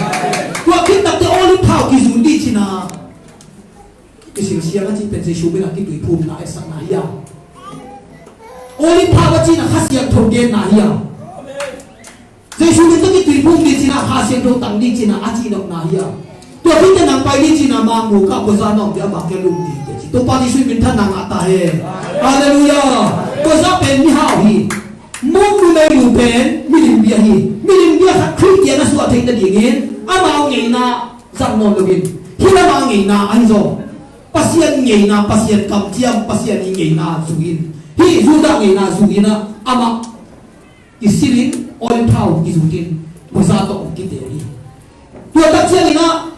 Tua khit takte olive thau kizun dih cina Kisilsiang a cih pen Jesu min a kituiphumna etsakna hi a. Olive thau a cihna Kha Siangtho genna hi a. Jesu min tawh kituiphum ding cihna, Kha Siangtho tang ding cihna a cihnopna hi a. Tua khit teh nang pai ding cihna, mangmuk ah kua zah na om ding a, bang kia lum ding teh ci. Topa Jesu minthanna ngah ta hen. Halleluiah. Kua zah pen mihau hi. Muk numei nu pen milim bia hi. Milim bia khat Khristian a suah theih nadingin amau ngeina zang nawn loin, hih lamah ngeina ahi zaw. Pasian ngeina, Pasian kamciam, Pasian i ngeina zui in, hih Judah ngeina zui in ah, amah kisilin, olive thau kizutin, kua zah tawh kiteel hi. Tua tak ciangin ah,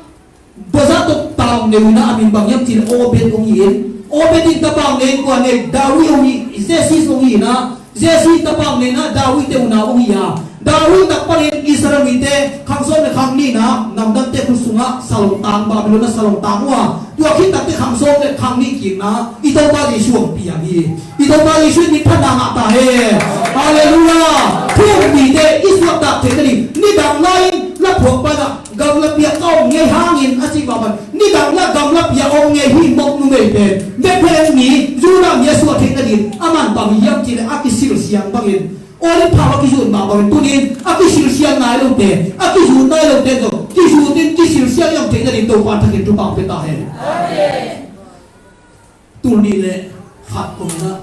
kua zah tawh taang neu in ah, a min bang hiam cih leh Obed hong hi in, Obed in tapaang nei, kua nei, David hong hi, Jesse hong hi in ah, Jesse tapaang nei in ah David te unau hong hi a. David tak panin Israel mite khang sawm le khang nih in ah namdangte khut sungah salong tang, Babylon ah salong tang uh a. Tua khit takteh khang sawm le khang nih kikna i Topa Jesu hong piang hi. I Topa Jesu in minthanna ngah ta hen. Halleluiah. Thu hong pite i suahtak theih nading, nidang lai-in laphuak pan ah gamla pia ka om ngei hangin a cih mah bang, nidang la gamla pia om ngei hi. Muk numei pen Bethlehem mi, Judah mi a suah theih nading a man bang hiam cih leh a kisilsiang bangin, olive thau a kizut mah bangin tuni-in a kisilsiang nai lote, a kizut nai lote zong kizut in kisilsiang i om theih nading Topa thakhin thupha pia ta hen. Tul nih le khat kong in ah,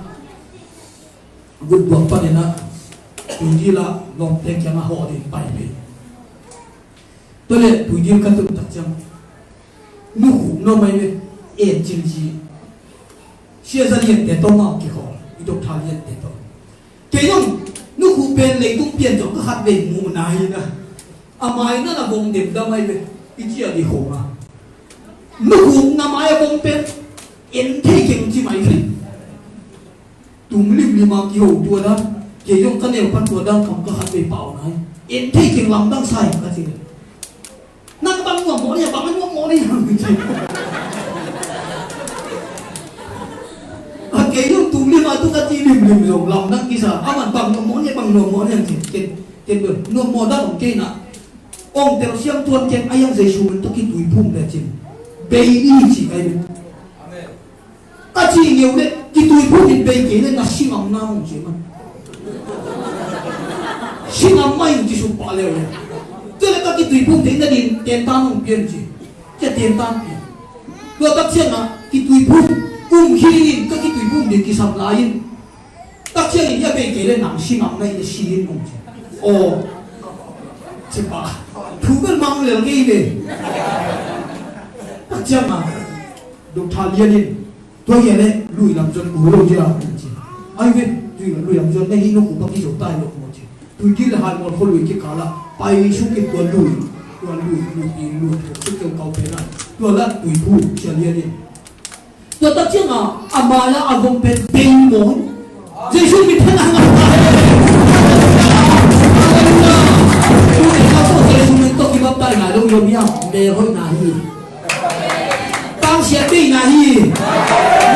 gutbuak panin ah, Tuigil ah lawmte kiangah hawh ding pai pei. Tua leh Tuigil ka tun tak ciang, nukhuk nuam mai ve, en cin ci. Sia Za Lian te tawh mah kihawl, i Doctor Lian te tawh. Kei zong nukhuk pen leitung pian zong ka khat vei muh nai hi na. A mai na na vong dem dam ai ve, i ciah dih khong a. Nukhuk na mai a vong pen en thei keng ci mai khin. Tum limlim a kiho tua dan, kei zong ka neu pan tua dan kam ka khat vei pau nai. En thei keng, lamdang sa hi ka ci le. Nang bang nuam mawh ni, bang nuam mawh ni. A kei zong tum lim a tu ka ci limlim zong lamdang kisa. A man bang nuam mawh ni, bang nuam mawh ni ang ci. Ken, ken bel nuam mawh dan om kei na. Ong tel siam tuan ken a yang Jesu min tawh kituiphum le cin. Bei ni ci kai bel. Ka ci ngeu le, kituiphum in bei kei le na si ngam na mong ci man. Si ngam mai ci suk pah leu le. Tua le ka kituiphum theih nading tentan hong pian ci. Cia tentan pian. Tua tak ciangin kituiphum, kum khin in ka kituiphum ding kisam lai in. Tak ciangin a bei kei le nang si ngam na in si in hong ci. Aw. Ci pah. Thu bel mang lel ngei ve. Tak ciangin Doctor Lian in, tua hi a le lui lam zuan gu lo dia, ci. Ai ve, lui lam zuan na hi, no ku pa ki zo tai lo mo ci. Tuigil le Haimol khualui kikal ah pai suk in tua lui, tua lui, lui, lui, lui suk keu kau pen ah. Tua la tuiphu Sia Lian in. Tua tak ciangin a mai ah a vom pen bei maw. Jesu min thanna ngah ta hen. Halleluiah. Halleluiah. Tunin ka so Jesu min tawh kibaptize ngai lo i om hiam? Mel hoihna hi. Tangsiat beina hi.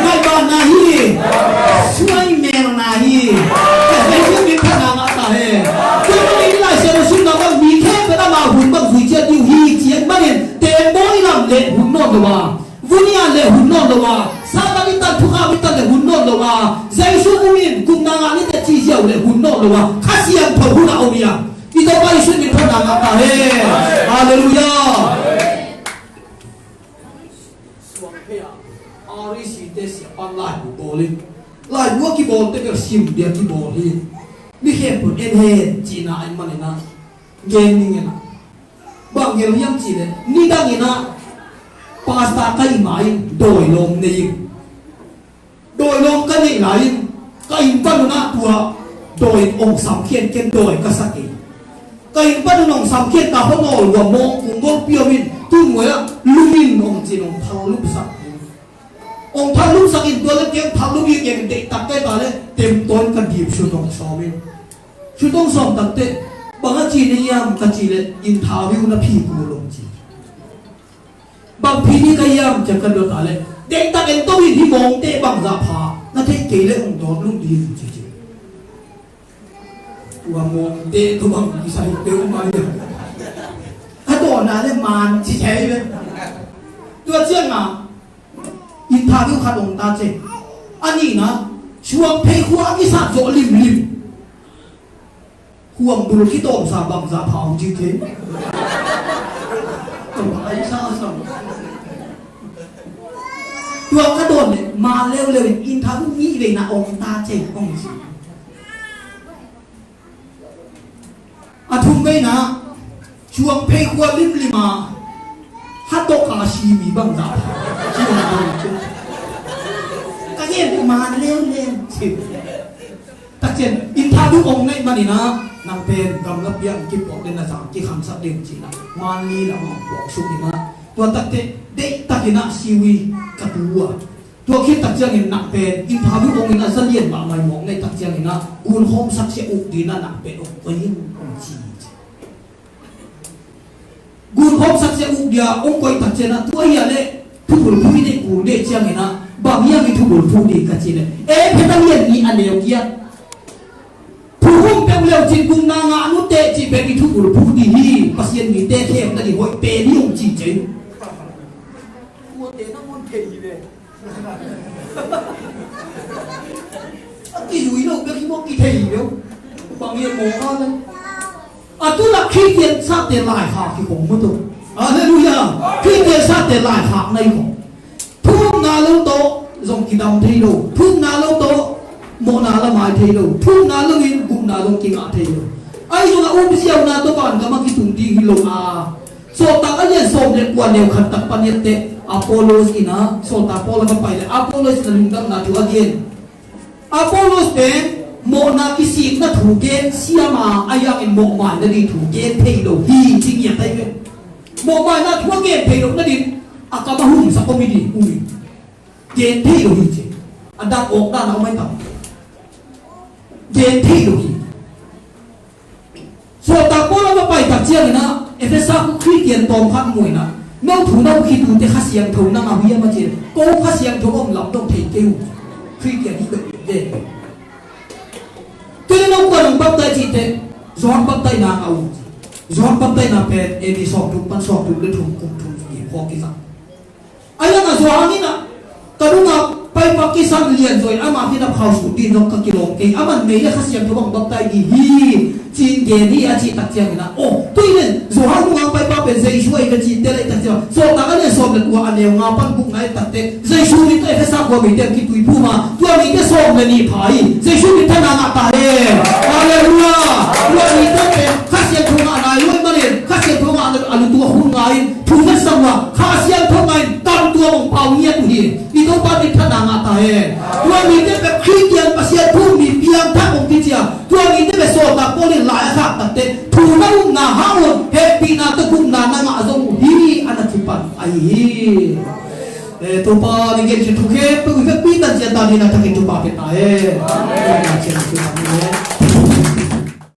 Ngaihbanna hi. Suai melna hi. Jesu min thanna ngah ta hen. Tua bangin Lai Siangtho simna bang mi khempeuh in ama hun bang zui ciat ding uh hi ci ahih manin, tengbaw i lam le hun nawn lo a, vun i at le hun nawn lo a, Satan i tan, thukham i tan le hun nawn lo a, Jesu um in, gupna ngah ni teh ci ziau le hun nawn lo a, Kha Siangtho hun a om hi a. I Topa Jesu min thanna ngah ta hen. Halleluiah. Suang thei a, R E C te siapa laibu bawl in, laibu a kibawl te bel sim dia kibawl hi. Mi khempeuh en hen cihna ahih manin a, gen ning en a. Bang gel hiam cih leh, nidang in a, pastor ka hih ma in dawi lawm nei in. Dawi lawm ka neih lai in, ka inn pan un ah tua dawi ong samkhian ken dawi ka sa kei. Ka inn pan un ong samkhian ta, khuanawl uh a mawngkung golpi om in, tun muai ah lum in ong ci in ong phal lupsak in. Ong phal lupsak in tua le keng phal lup in keng deihtak kei ta le temtawn ka dip sut ong sawm in. Sut ong sawm tak teh, bang a ci na hiam ka cih leh, interview na phi kul ong ci. Bang phi ni ka hiam ciang ka dot a leh, deihtak en to in, hih mawngte bangzah pha na theih kei leh hong dawt lum ding ci ci. Tua mawngte tawh bang kisai peuhmah hiam. A dawn a leh man ci thei ve. Tua ciangin Khat ong ta ce. A nihna, suang phei khua a kisat zawh limlim. Huam bul kitawmsa bangzah pha ong ci thei. Tua ka dawn le ma leuleu in inn tha nih veina ong ta ce ong ci. A thum veina suang phei khua limlim a ha tawk a si mi bangzah pha. Ci ong dawn ci. Ka gen ma leuleu ci. Takciang inn tha duk ong neih manin ah nang pen gamla piang kipuak den a zang kikhamsak den cih ah manli lam ah puak suk in ah tua takte deihtakin ah siwi ka tu uh a. Tua khit takciangin nang pen inn tha duk ong in ah za lian mahmah mawk neih takciangin ah gunkhawm saksia uk ding ah nang pen ong koih in ong ci. Gunkhawm saksia uk dia ong koih takciang ah tua hi a leh thubul phu i neih kul deh ciangin ah bang hiam i thubul phu ding ka ci leh Efesa lian nih a neu giat. Thu hum peuh leu cin gupna ngah nute cih pen i thubul phu ding hi. Pasian mite khemna ding hoih pe ding ong ci cia. Tuate na mun thei hi ve. A kizui lo bek hi maw, kithei hi lo. Bang hiam maw ka le. A tu lak Khristian sate laikhak hi kong maw tu. Halleluiah. Khristian sate laikhak na hi kong. Thumna lo tawh zong kidam thei lo. Thumna lo tawh mawhna la mai thei lo. Thumna lo in gupna zong kingah thei lo. Ahi zongin a um ziauna tawh vangam a kitung ding hi lo a. Sawltak a lian sawm le kua neu khat tak pan i et teh Apollos in ah, sawltak Paul a va pai leh Apollos in a lungdamna thu a gen. Apollos pen mawhna kisikna thu gen siam a, ahi hangin mawhmaina ding thu gen thei lo hi ci ngiat ahi ve. Mawhmaina thu a gen thei lo nading a kam a humsak om hi ding, um hi. Gen thei lo hi ci. A dak awk dan a om ahi tam. Gen thei lo hi. Sawltak Paul a va pai tak ciangin ah Efesa khua Khristian tawm khat muh in ah, no thu no khitute Kha Siangtho na ngah uh hiam a ci. Ko Kha Siangtho om lam dong thei kei uh. Khristian hi bek ve. Kei le no kua nong baptize cih teh Johan baptize na ngah uh. Johan baptize na pen A D sawmthum pan sawmthum le thum kum thum ni khawng kizang. A lian a Johan in ah ka nungak paipa kisan lian zaw in ama khit a phau sut ding zong ka kilawm kei. Aman mei le Kha Siangtho bang baptize ding hi ci-in gen hi a cih tak ciangin ah, aw, tu in Johan nungak paipa pen Jesu ahi ve cih tel a i tak ciang, Sawltak a lian sawm le kua a neu nga pan guk na i tak teh Jesu min tawh Efesa khua mite kituiphum a, tua mite sawm le nih pha hi. Jesu min tawh na ngah ta hen. Halleluiah. Tua mite pen Kha Siangtho ngah nai lo ahih manin Kha Siangtho ngah a lutu a hun ngai in thu vetsam uh a, Kha Siangtho ngah in kam tuam ong pau ngiat uh hi. I Topa min tawh na ngah ta hen. Tua mite pen Khristian Pasian thu-um mi piangthak ong kici a, tua mite pen Sawltak Paul in lai a khak tak teh thu na upna hang un hehpihna tawh gupna na ngah zong uh hi, a na thupan ahi hi. Eh, Topa nih gen cih thu khempeuh i vekpi tan ciat dan hi na thakin thupha pia ta hen. Amen.